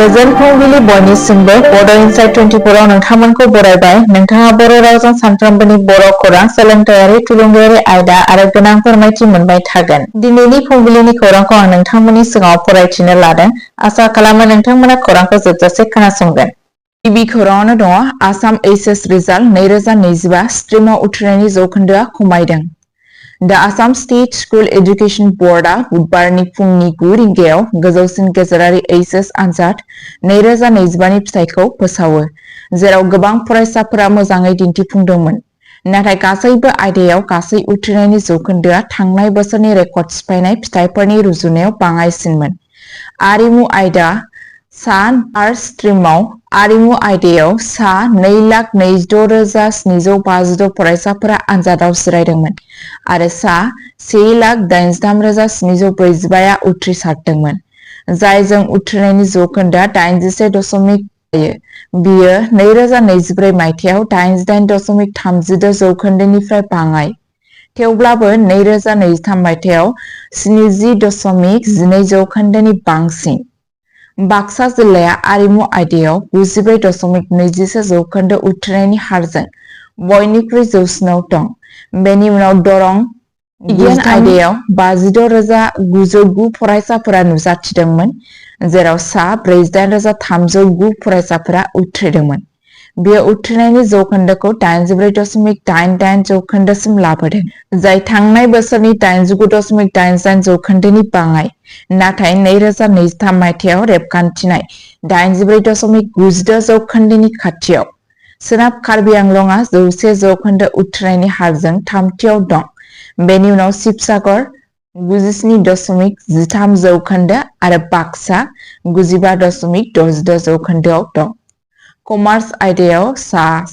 गोजोन फुंबिलि बयनिसिमबो बड' इनसाइट 24 आव नोंथांमोनखौ बरायबाय। नोंथाङा बर' रावजों सानफ्रोमबोनि बर' खौरां, सोलोंथायारि, थुलुंगायारि आयदा आरो गोनां फोरमायथि मोनबाय थागोन। दिनैनि फुंबिलिनि खौरांखौ आं नोंथांमोननि सिगाङाव फरायथिनो लादों। आसा खालामो नोंथांमोना खौरांखौ जोबजासे खोनासंगोन। गिबि खौराङावनो दङ आसाम एचएस रिजाल्ट 2025 स्ट्रिमाव उथ्रिनायनि जौखोन्दोआ खमायदों। दा आसाम स्टेट स्कुल एजुकेशन बोर्डआ बुधबारनि फुंनि 9 रिंगायाव गोजौसिन गेजेरारि एचएस आनजाद 2025 नि फिथायखौ फोसावो, जेराव गोबां फरायसाफोरा मोजाङै दिन्थिफुंदोंमोन। नाथाय गासैबो आयदायाव गासै उथ्रिनायनि जौखोन्दोआ थांनाय बोसोरनि रेकर्ड सिफायनाय फिथायफोरनि रुजुनायाव बाङाइसिनमोन। आरिमु आयदा सा आर्ट्स स्ट्रिमाव आरिमु आयदायाव सा 2,26,752 फरायसाफोरा आनजादाव जिरायदोंमोन आरो सा 1,83,745 आ उथ्रिसारदोंमोन, जायजों उथ्रिनायनि जौखोन्दोआ 81% जायो। बियो 2024 मायथाइयाव 88.36 जौखोन्दोनिफ्राय बाङाइ। थेवब्लाबो 2023 मायथाइयाव 70.12 जौखोन्दोनि बांसिन। बाक्सा जिल्लाया आरिमु आयदायाव 94.21 जौखोन्दो उथ्रिनायनि हारजों बयनिख्रुइ जौसिनाव दं। बेनि उनाव दरं बिगियान आयदायाव 56,909 फरायसाफोरा नुजाथिदोंमोन, जेराव सा 48,309 फरायसाफोरा उथ्रिदोंमोन। बेयो उथ्रिनायनि जौखोन्दोखौ 84.88 जौखोन्दोसिम लाबोदों, जाय थांनाय बोसोरनि 89.88 जौखोन्दोनि बाङाइ, नाथाय 2023 मायथाइयाव रेबगान्थिनाय 84.96 जौखोन्दोनि खाथियाव। सोनाब कार्बि आंलंआ 100 जौखोन्दो उथ्रिनायनि हारजों थामथियाव दं। बेनि उनाव शिबसागर 97.13 जौखोन्दो आरो बाक्सा 95.66 जौखोन्दोआव दं। कमार्स आयदायाव सा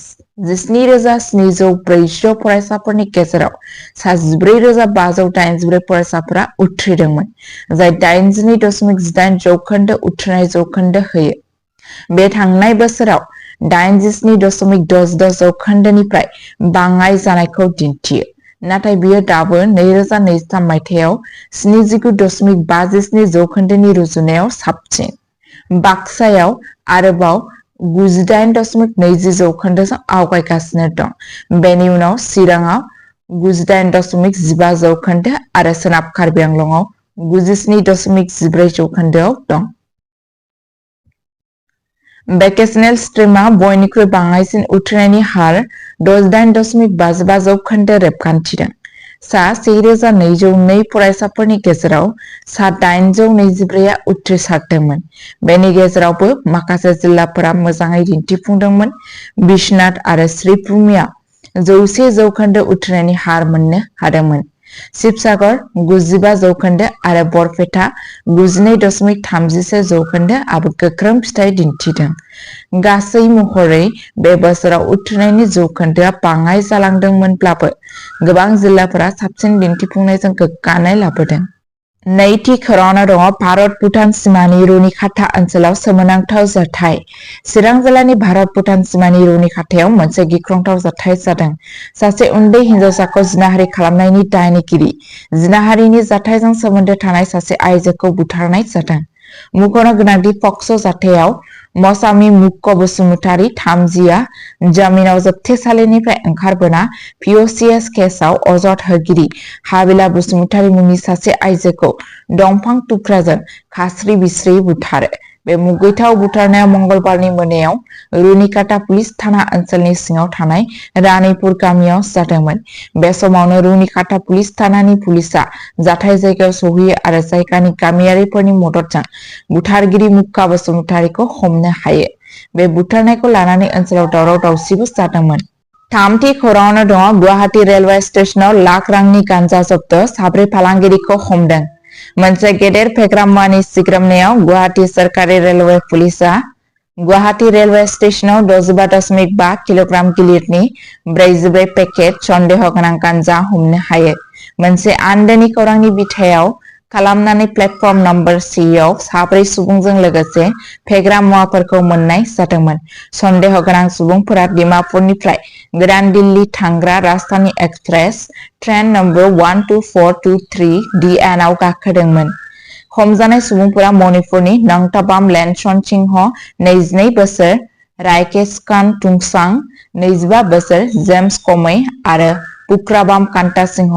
17,740 फरायसाफोरनि गेजेराव सा 14,584 फरायसाफोरा उथ्रिदोंमोन, जाय 82.18 जौखोन्दो उथ्रिनाय जौखोन्दो होयो। बे थांनाय बोसोराव 87.66 जौखोन्दोनिफ्राय बाङाइ जानायखौ दिन्थियो, नाथाय बियो दाबो 2023 मायथाइयाव 79.57 जौखोन्दोनि रुजुनायाव साबसिन। बाक्सायाव आरोबाव 98.20 जौखोन्दोजों आवगायगासिनो दं। बेनि उनाव चिराङाव 98.15 जौखोन्दो आरो सोनाब कार्बि आंलंआव 97.14 जौखोन्दोआव दं। भेकेसनेल स्ट्रिमआ बयनिख्रुइ बाङाइसिन उथ्रिनायनि हार 68.55 जौखोन्दो रेबगान्थिदों। सा 1,202 फरायसाफोरनि गेजेराव सा 824 आ उथ्रिसारदोंमोन। बेनि गेजेरावबो माखासे जिल्लाफोरा मोजाङै दिन्थिफुंदोंमोन। बिश्वनाथ आरो श्रीभूमिआ 100 जौखोन्दो उथ्रिनायनि हार मोननो हादोंमोन। शिबसागर 95 जौखोन्दो आरो बरपेटा 92.36 जौखोन्दो आबो गोख्रों फिथाय दिन्थिदों। गासै महरै बे बोसोराव उथ्रिनायनि जौखोन्दोआ बाङाइ जालांदोंमोनब्लाबो गोबां जिल्लाफोरा साबसिन दिन्थिफुंनायजों गोग्गानाय लाबोदों। नैथि खौराङावनो दङ भारत-भुटान सिमानि रुनिखाता ओनसोलाव सोमोनांथाव जाथाय। चिरां जिल्लानि भारत-भुटान सिमानि रुनिखातायाव मोनसे गिख्रंथाव जाथाय जादों। सासे उन्दै हिनजावसाखौ जिनाहारि खालामनायनि दायनिगिरि। जिनाहारिनि जाथायजों सोमोन्दो थानाय सासे आइजोखौ बुथारनाय जादों। मुंख'नो गोनांदि पक्स' जाथायाव मौसामी मुक्क बसुमतारी 30 आ जामिनाव जोबथेसालिनिफ्राय ओंखारबोना पिअ'सिएस केसआव अजद होगिरि हाबिला बसुमतारी मुंनि सासे आइजोखौ दंफां थुख्राजों खास्रि-बिस्रि बुथारो। बे मुगैथाव बुथारनाया मंगलबारनि मोनायाव रुनिखाता पुलिस थाना ओनसोलनि सिङाव थानाय रानीपुर गामियाव जादोंमोन। बे समावनो रुनिखाता पुलिस थानानि पुलिसआ जाथाय जायगायाव सौहैयो आरो जायगानि गामियारिफोरनि मददजों बुथारगिरि मुक्का बसुमतारीखौ हमनो हायो। बे बुथारनायखौ लानानै ओनसोलाव दावराव-दावसिबो जादोंमोन। थामथि खौराङावनो दङ गुवाहाटी रेलवे स्टेशनाव लाख रांनि गान्जा जब्द, 4 फालांगिरिखौ हमदों। मोनसे गेदेर फेग्रा मुवानि सिग्रोमनायाव गुवाहाटी सोरखारि रेलवे पुलिसआ गुवाहाटी रेलवे स्टेशनाव 65.5 किल'ग्राम गिलिरनि 44 पेकेट सन्देह गोनां गान्जा हमनो हायो। मोनसे आन्दोनि खौरांनि बिथायाव खालामनानै प्लेटफर्म नम्बर 3 आव 4 सुबुंजों लोगोसे फेग्रा मुवाफोरखौ मोननाय जादोंमोन। सन्देह गोनां सुबुंफोरा डिमापुरनिफ्राय गोदान दिल्ली थांग्रा राजधानी एक्सप्रेस ट्रेन नम्बर 12423 DN आव गाखोदोंमोन। हमजानाय सुबुंफोरा मणिपुरनि नंगथाबाम लेनसन सिंह 22 बोसोर, राकेश तुंसां 25 बोसोर, जेम्स कमै आरो पुक्राबाम कान्ता सिंह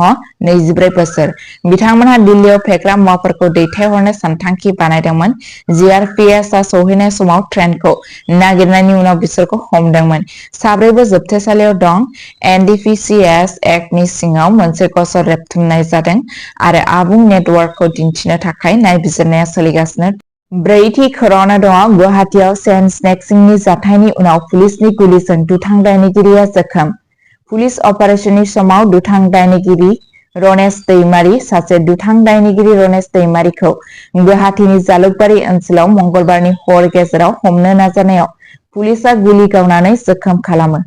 24 बोसोर। बिथांमोनहा दिल्लीयाव फेग्रा मुवाफोरखौ दैथायहरनो सानथांखि बानायदोंमोन। जिआरपीएफआ सौहैनाय समाव ट्रेनखौ नागिरनायनि उनाव बिसोरखौ हमदोंमोन। साब्रैबो जोबथेसालियाव दं। एनडीपीसी एक्टनि सिङाव मोनसे गसर रेबथुमनाय जादों आरो आबुं नेटवर्कखौ दिन्थिनो थाखाय नायबिजिरनाया सोलिगासिनो। ब्रैथि खौराङाव दङ गुवाहाटीआव चेन स्नेचिंनि जाथायनि उनाव पुलिसनि गुलिजों दुथां दायनिगिरिया जोखोम। पुलिस अपारेशननि समाव दुथां दायनिगिरि रनेश दैमारी सासे दुथां दायनिगिरि रनेश दैमारीखौ गुवाहाटीनि जालुकबारी ओनसोलाव मंगलबारनि हर गेजेराव हमनो नाजानायाव पुलिसआ गुलि गावनानै जोखोम खालामो।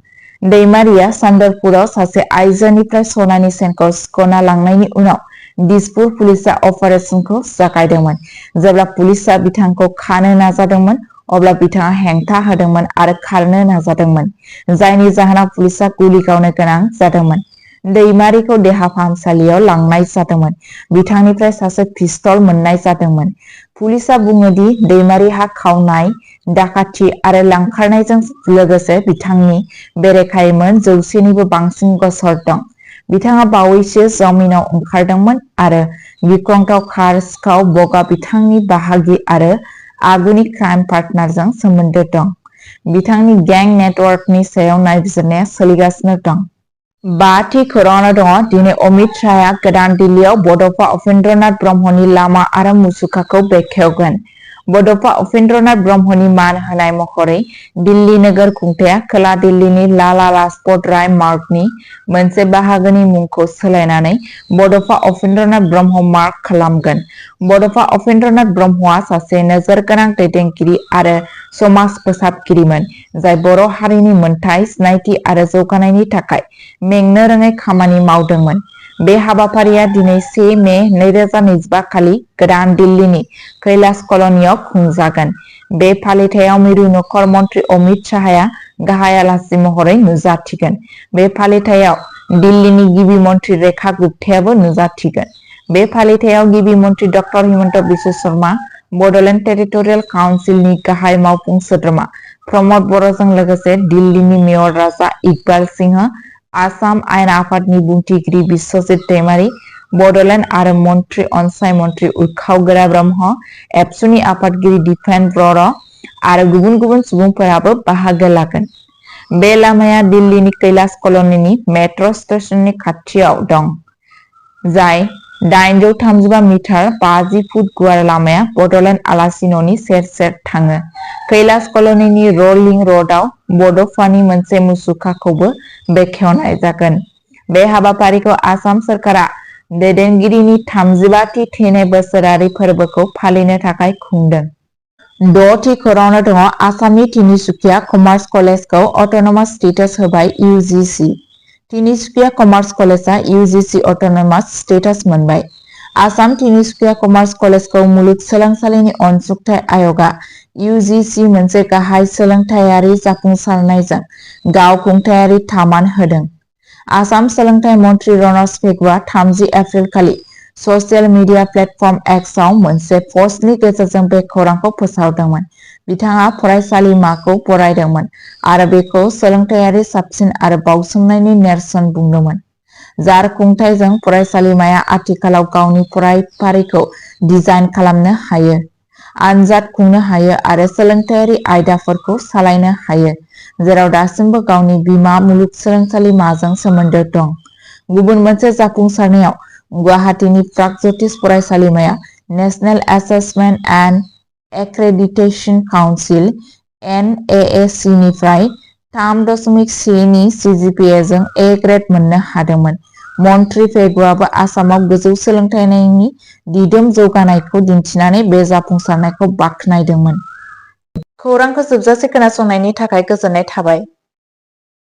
दैमारीया सान्दरपुराव सासे आइजोनिफ्राय सनानि चेनखौ सिख'ना लांनायनि उनाव दिसपुर पुलिसआ अपारेशनखौ जागायदोंमोन। जेब्ला पुलिसआ बिथांखौ खानो नाजादोंमोन अब्ला बिथाङा हेंथा होदोंमोन आरो खारनो नाजादोंमोन, जायनि जाहोनाव पुलिसआ गुलि गावनो गोनां जादोंमोन। दैमारीखौ देहा फाहामसालियाव लांनाय जादोंमोन। बिथांनिफ्राय सासे पिस्तल मोननाय जादोंमोन। पुलिसआ बुङो दि दैमारीहा खावनाय, डाकाथि आरो लांखारनायजों लोगोसे बिथांनि बेरेखायै मोन 100निबो बांसिन गसर दं। बिथाङा बावैसो जामिनाव ओंखारदोंमोन आरो गिख्रंथाव कार सिखाव बगआ बिथांनि बाहागि आरो आगुनि क्राइम पार्टनारजों सोमोन्दो दं। बिथांनि गें नेटवर्कनि सायाव नायबिजिरनाया सोलिगासिनो दं। बाथि खौराङाव दङ दिनै अमित शाहआ गोदान दिल्लीयाव बड'फा उपेन्द्रनाथ ब्रह्मनि लामा आरो मुसुखाखौ बेखेवगोन। बड'फा उपेन्द्रनाथ ब्रह्मनि मान होनाय महरै दिल्ली नोगोर खुंथाया खोला दिल्लीनि लाला लाजपत राय मार्गनि मोनसे बाहागोनि मुंखौ सोलायनानै बड'फा उपेन्द्रनाथ ब्रह्म मार्ग खालामगोन। बड'फा उपेन्द्रनाथ ब्रह्मआ सासे नोजोरगोनां दैदेनगिरि आरो समाज फोसाबगिरिमोन, जाय बर' हारिनि मोनथाय, सिनायथि आरो जौगानायनि थाखाय मेंनो रोङै खामानि मावदोंमोन। बे हाबाफारिया दिनै 1 मे 2025 खालि गोदान दिल्लीनि कैलाश कल'नियाव खुंजागोन। बे फालिथायाव मिरु नखर मन्त्रि अमित शाहआ गाहाय आलासि महरै नुजाथिगोन। बे फालिथायाव दिल्लीनि गिबि मन्त्रि रेखा गुप्तायाबो नुजाथिगोन। बे फालिथायाव गिबि मन्त्रि डक्टर हिमन्त बिश्व शर्मा, बड'लेण्ड टेरिटरियेल काउन्सिलनि गाहाय मावफुं सोद्रोमा प्रमद बर'जों लोगोसे दिल्लीनि मेयर राजा इकबाल सिंह, आसाम आयेन आफादनि बुंथिगिरि बिश्वजित दैमारी, बड'लेण्ड आरो मन्त्रि अनसाय मन्त्रि उर्खाव-गोरा ब्रह्म, एबसुनि आफादगिरि दिपेन बर' आरो गुबुन गुबुन सुबुंफोराबो बाहागो लागोन। बे लामाया दिल्लीनि कैलाश कल'निनि मेट्र' स्टेशननि खाथियाव दं, जाय 835 मिटार 50 फुट गुवार लामाया बड'लेण्ड आलासि न'नि सेर सेर थाङो। कैलाश कल'निनि रलिं रडआव बड'फानि मोनसे मुसुखाखौबो बेखेवनाय जागोन। बे हाबाफारिखौ आसाम सोरखारा दैदेनगिरिनि 35थि थैनाय बोसोरारि फोरबोखौ फालिनो थाखाय खुंदों। 6थि खौराङाव दङ आसामनि तिनिसुकिया कमार्स कलेजखौ अट'नमास स्टेटास होबाय इउजिसि। तिनिसुकिया कमार्स कलेजआ इउजिसि अट'नमास स्टेटास मोनबाय। आसाम तिनिसुकिया कमार्स कलेजखौ मुलुगसोलोंसालिनि अनसुंथाइ आय'गआ इउजिसि मोनसे गाहाय सोलोंथायारि जाफुंसारनायजों गावखुंथायारि थामान होदों। आसाम सोलोंथाइ मन्त्रि रनज पेगुआ 30 एप्रिल खालि ससियेल मिडिया प्लेटफर्म एक्सआव मोनसे पस्टनि गेजेरजों बे खौरांखौ फोसावदोंमोन। बिथाङा फरायसालिमाखौ बरायदोंमोन आरो बेखौ सोलोंथायारि साबसिन आरो बाउसोमनायनि नेरसोन बुंदोंमोन। जार खुंथायजों फरायसालिमाया आथिखालाव गावनि फरायफारिखौ डिजाइन खालामनो हायो, आनजाद खुंनो हायो आरो सोलोंथायारि आयदाफोरखौ सालायनो हायो, जेराव दासिमबो गावनि बिमा मुलुगसोलोंसालिमाजों सोमोन्दो दं। गुबुन मोनसे जाफुंसारनायाव गुवाहाटीनि प्रागज्यतिष फरायसालिमाया national assessment and accreditation council (NAAC) निफ्राय 3.6 नि CGPA-जों A ग्रेड मोननो हादोंमोन। मन्त्रि पेगुआबो आसामाव गोजौ सोलोंथायनि दिदोम जौगानायखौ दिन्थिनानै बे जाफुंसारनायखौ बाख्नायदोंमोन। खौरांखौ जोबजासे खोनासंनायनि थाखाय गोजोननाय थाबाय।